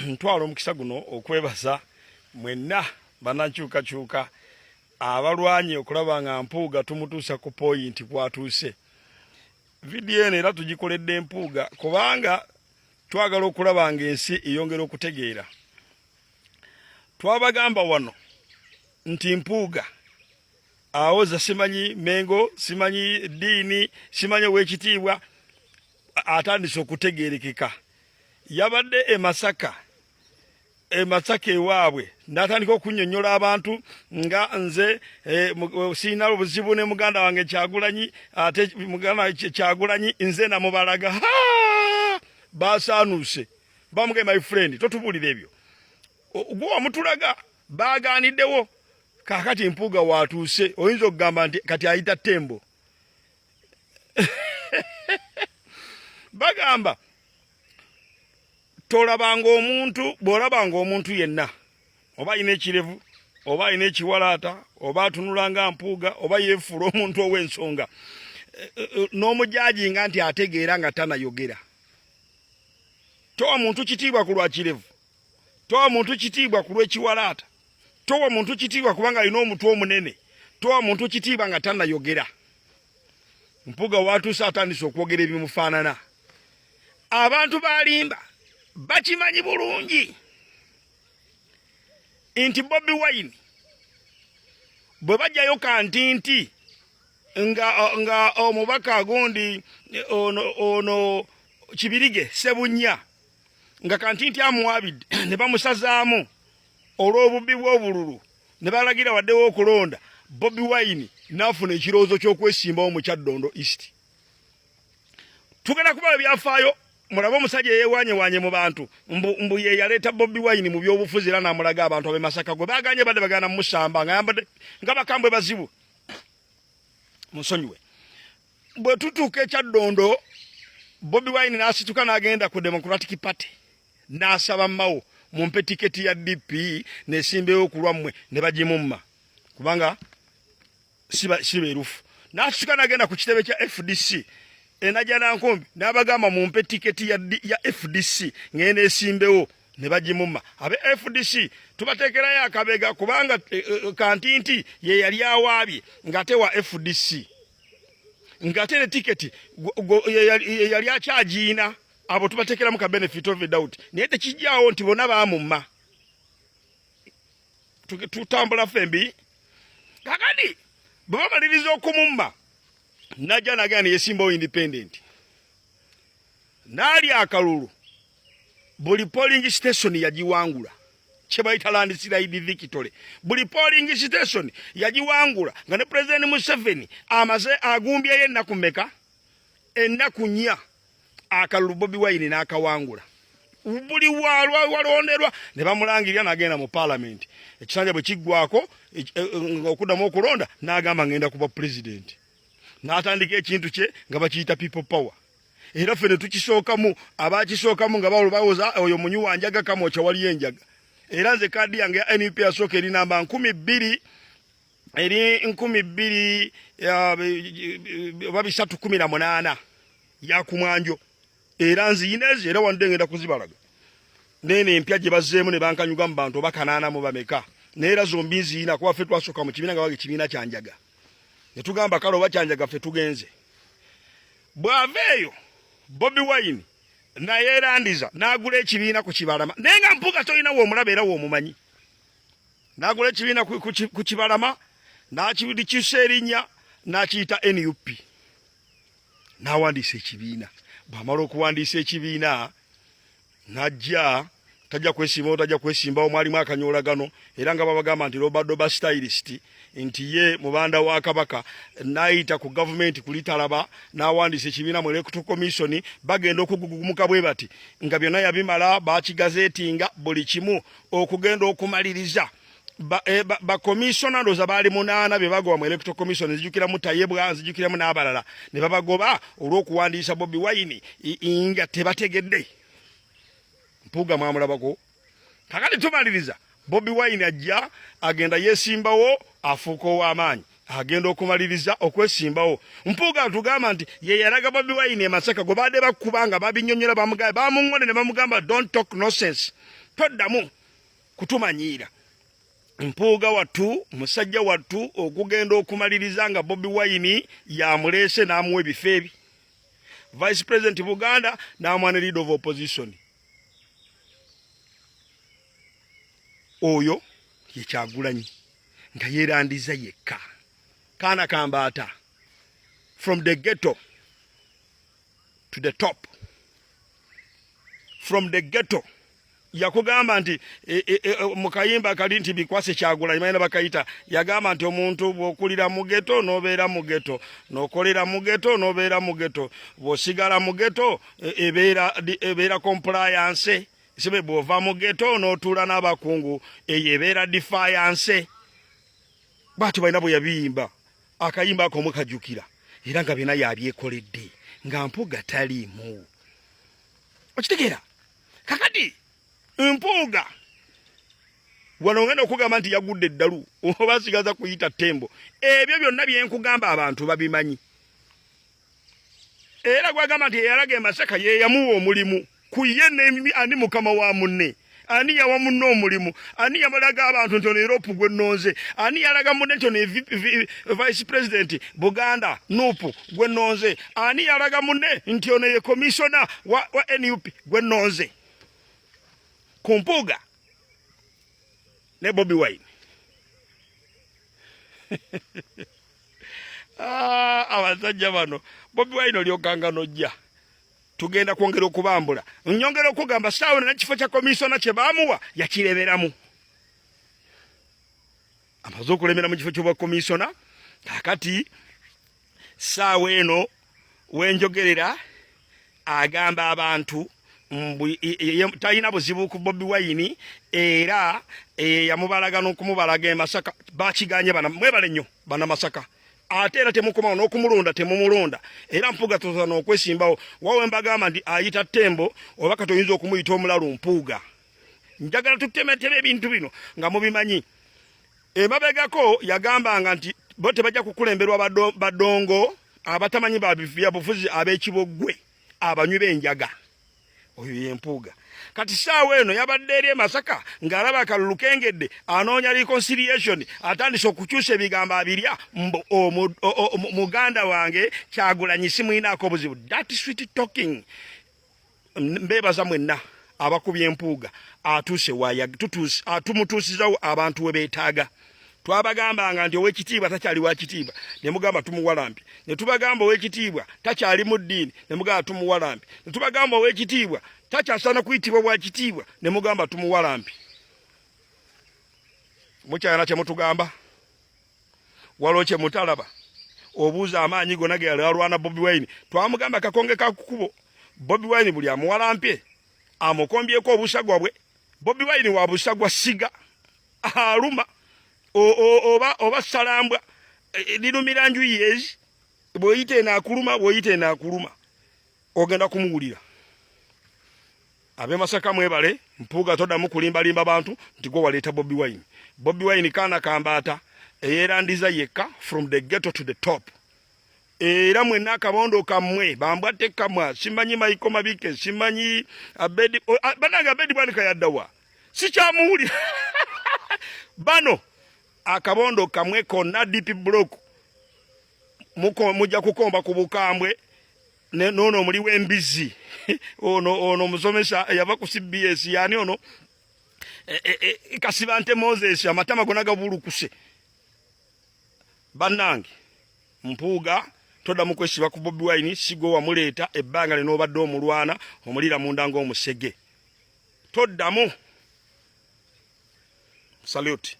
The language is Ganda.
Ntwala omukisa guno okwebaza mwenna bannankyukakyuka abalwanye okulaba nga Mpuuga tumutuusa ku poyinti kwatuuse. Vidiyo eno era tugikoledde Mpuuga kubanga twagala okulaba nga ensi eyongera okutegeera. Twabagamba wano nti Mpuuga awoza simanyi Mengo, simanyi ddiini, simanyi ow'ekitiibwa, atandise okutegeerekeka. Yabadde e Masaka, e Masaka ewaabwe, n'atandika okunnyonnyola abantu nga nze sirina buzibu ne muganda wange Kyagulanyi, ate muganda wange Kyagulanyi nze namubalaga. Baasaanuuse, bamugambye my friend totubuulira ebyo, gwe wamutulaga, baagaaniddewo. Kaakati Mpuuga waatuuse oyinza okugamba nti kati ayita Tembo. Bagamba tolabanga omuntu, bw'olabanga omuntu yenna oba alina ekirevu oba alina ekiwalaata oba atunula nga Mpuuga oba yeefuula omuntu ow'ensonga, n'omujajinga nti ategeera nga tanayogera. Towa muntu kitiibwa ku lwa kirevu, towa muntu kitiibwa ku lw'ekiwalaata, towa muntu kitiibwa kubanga alina omutwe omunene, towa muntu kitiibwa nga tanayogera. Mpuuga watuuse atandise okwogera ebimufaanana. Abantu balimba bakimanyi bulungi nti Bobi Wine bwe bajjayo kantinti nga omubaka gundi ono Kibirige Sebunnya nga kantinti amuwabidde ne bamusazaamu olw'obubbi bw'obululu ne balagira waddewo okulonda, Bobi Wine n'afuna ekirowoozo ky'okwesimbawo mu Kyaddondo East. Tugenda kuba ebyafaayo mulabe omusajja eyeewanyewanye mu bantu mbu ye yaleeta Bobi Wine mu byobufuzi era n'amulaga abantu ab'e Masaka gwe baaganye badde bagenda mumusamba nga yambadde nga bakambwe bazibu. Munsonyiwe. Bwe tutuuka e Kyaddondo, Bobi Wine n'asituka n'agenda ku Democratic Party n'asaba Mao mumpe tiketi ya DP nesimbeyo ku lwammwe, ne bagimumma kubanga si beerufu. N'asituka n'agenda ku kitebe kya FDC e Najjanankumbi n'abagamba mumpe tiketi ya FDC ng'eno esimbewo, ne bagimumma. Abe FDC tubateekerayo akabega kubanga kantinti ye yali awaabye ng'ate wa FDC, ng'ate ne tiketi ye yali akyagiina. Abo tubateekeramu ka benefit of a doubt, naye tekijjaawo nti bonna baamumma. Tutambula ffembi. Kakati bwe bamaliriza okumumma, najja nagenda ne yesimbawo independent, n'alya akalulu. Buli polling station yagiwangula, kye bayita landslide victory. Buli polling station yagiwangula nga ne President Museveni amaze agumbyeyo ennaku mmeka? Ennaku 4. Akalulu Bobi Wine n'akawangula buli walonderwa ne bamulangirira n'agenda mu paalamenti. Ekisanja bwe kiggwako okuddamu okulonda, n'agamba ngenda kuba pulezidenti, n'atandika ekintu kye nga bakiyita People Power. Era ffe ne tukisookamu, abakisookamu nga bawoza oyo munywi wa njaga, kamwokya waliyo enjaga. Era nze kaadi yange ya NUP yasooka eri namba 2000, eri 2000 oba 318 yakumwanjo, era nziyina ezo, era wandde ngenda kuzibalaga. Neeno empya gye bazzeemu ne bankanyuga mu bantu oba kanaana mu bameka, naye era zombi nziyina, kuba ffe twasooka mu kibiina nga baga ekibiina kyanjaga, ne tugamba kale oba kyanjaga ffe tugenze. Bw'ava eyo Bobi Wine nayeerandiza n'agula ekibiina ku Kibalama, naye nga Mpuuga tolina w'omulaba era w'omumanyi. N'agula ekibiina ku Kibalama, n'akikyusa erinnya n'akiyita NUP, n'awandiisa ekibiina. Bw'amala okuwandiisa ekibiina, n'ajja tajja kwesimbawo, tajja kwesimbawo. Mwalimu akanyoolagano, era nga babagamba nti Robadoba stylist, nti ye mubanda wa Kabaka, n'ayita ku gavumenti kulitalaba, n'awandiisa ekibiina mu Electoral Commission. Bagenda okugugumuka bwe bati nga byonna yabimala, bakigazetinga buli kimu. Okugenda okumaliriza bakomisona ndowooza baali munaana be bagoba mu Electoral Commission, nzijukiramu Tayebwa, nzijukiramu n'abalala, ne babagoba olw'okuwandiisa Bobi Wine nga tebategedde. Mpuuga mwamulabako. Kakati tumaliriza, Bobi Wine ajja agenda yesimbawo, afuuka ow'amaanyi. Agenda okumaliriza okwesimbawo. Mpuuga atugamba nti ye yalaga Bobi Wine e Masaka gwe baadde bakuba nga babinyonyola, bamuŋŋone ne bamugamba don't talk nonsense, toddamu kutumanyiira. Mpuuga wattu, musajja wattu, okugenda okumaliriza nga Bobi Wine yamuleese n'amuwa ebifo ebi Vice President Buganda n'amuwa ne leader of opposition. Oyo ye Kyagulanyi nga yeerandiza yekka, kaana kambaata, from the ghetto to the top, from the ghetto. Yakugamba nti mu kayimba kali nti bikwase Kyagulanyi malina bakayita, yagamba nti omuntu bw'okulira mu ghetto n'obeera mu ghetto, n'okolera mu ghetto n'obeera mu ghetto, bw'osigala mu ghetto ebeera compliance sibe, bw'ova mu ghetto n'otuula n'abakungu eyo ebeera defiance. Bwatyo balina bwe yabiyimba akayimba ako mukajjukira, era nga byonna yabyekoledde nga Mpuuga taliimu. Okitegeera? Kakati Mpuuga wano ngenda okugamba nti yagudde eddalu oba asigaza kuyita Tembo. Ebyo byonna byenkugamba abantu babimanyi, era gwagamba nti eyalaga e Masaka ye yamuwa omulimu ku ye ani mukama wa munne, ani yawa munne omulimu, ani yamalaga abantu nti ono LP gwe nnonze, ani yalaga munne nti ono vice president Buganda NUP gwe nnonze, ani yalaga munne nti ono ye commissioner wa NUP gwe nnonze. Ku Mpuuga ne Bobi Wine. Ah, abasajja bano Bobi Wine olyokanga nojja tugenda kwongera okubambula. Nyongera okugamba saawa nekifo kya komisona kye baamuwa yakireberamu, amaze okulemera mu kifo ky'obwa komisona. Kakati saawa eno wenjogerera agamba abantu talina buzibu ku Bobi Wine, era yamubalaga n'okumubalaga e Masaka bakiganye. Bana mwebale nnyo bana Masaka, ate era temukomawo n'okumulonda, temumulonda. Era Mpuuga tozana okwesimbawo wawe mbagamba nti ayita Tembo oba kati oyinza okumuyita omulalu. Mpuuga, njagala tutemeteme ebintu bino nga mubimanyi. Emabegako yagambanga nti bo tebajja kukulemberwa badongo abatamanyi byabufuzi, ab'ekiboggwe, abanywi b'enjaga. Oyo ye Mpuuga. Kati saawa eno yabadde eri e Masaka ng'alaba akalulu kengedde, anoonya reconciliation, atandise okukyusa ebigambo abirya mbu muganda wange Kyagulanyi simwinaako obuzibu. That sweet talking. Mbeebaza mwenna abakubye Empuuga atuuse waya atumutuusizawo abantu we beetaaga. Twabagambanga nti owekitiibwa takyali wa kitiibwa, ne mugamba tumuwalampi. Ne tubagamba owekitiibwa takyali mu ddiini, ne mugamba tumuwalampi. Ne tubagamba owekitiibwa takyasaana kuyitibwa bwa kitiibwa, ne mugamba tumuwalampi. Mukyalina kye mutugamba? Waliwo kye mutalaba? Obuuza amaanyi gonna ge yali alwana Bobi Wine. Twamugamba kakonge ka kukubo. Bobi Wine buli amuwalampye amukombyeko obusagwa bwe. Bobi Wine wa busagwa siga aluma oba salambwa lirumira njuyi ezi, bw'oyita eno akuluma, bw'oyita eno akuluma. Ogenda kumuwulira. Ab'e Masaka mwebale. Mpuuga, toddamu kulimbalimba bantu nti gwe waleeta Bobi Wine. Bobi Wine kaana kambaata eyeerandiza yekka from the ghetto to the top. Era mwenna akabondo kammwe bambwa tekamwa, simanyi Maiko Mabike, simanyi Abedi, banange Abedi Bwanika yaddawa? Sikyamuwulira. Bano akabondo kamwe konna DP block mujja kukomba ku bukambwe. Noono omuli w'embizzi ono omusomesa yava ku CBS, yani ono Kasibante Moses, amatama gonna gabulukuse. Bannange, Mpuuga, toddamu kwesiba ku Bobi Wine, si gwe wamuleeta. Ebbanga linoobadde omulwana omulira munda ng'omusege. Toddamu. Salute.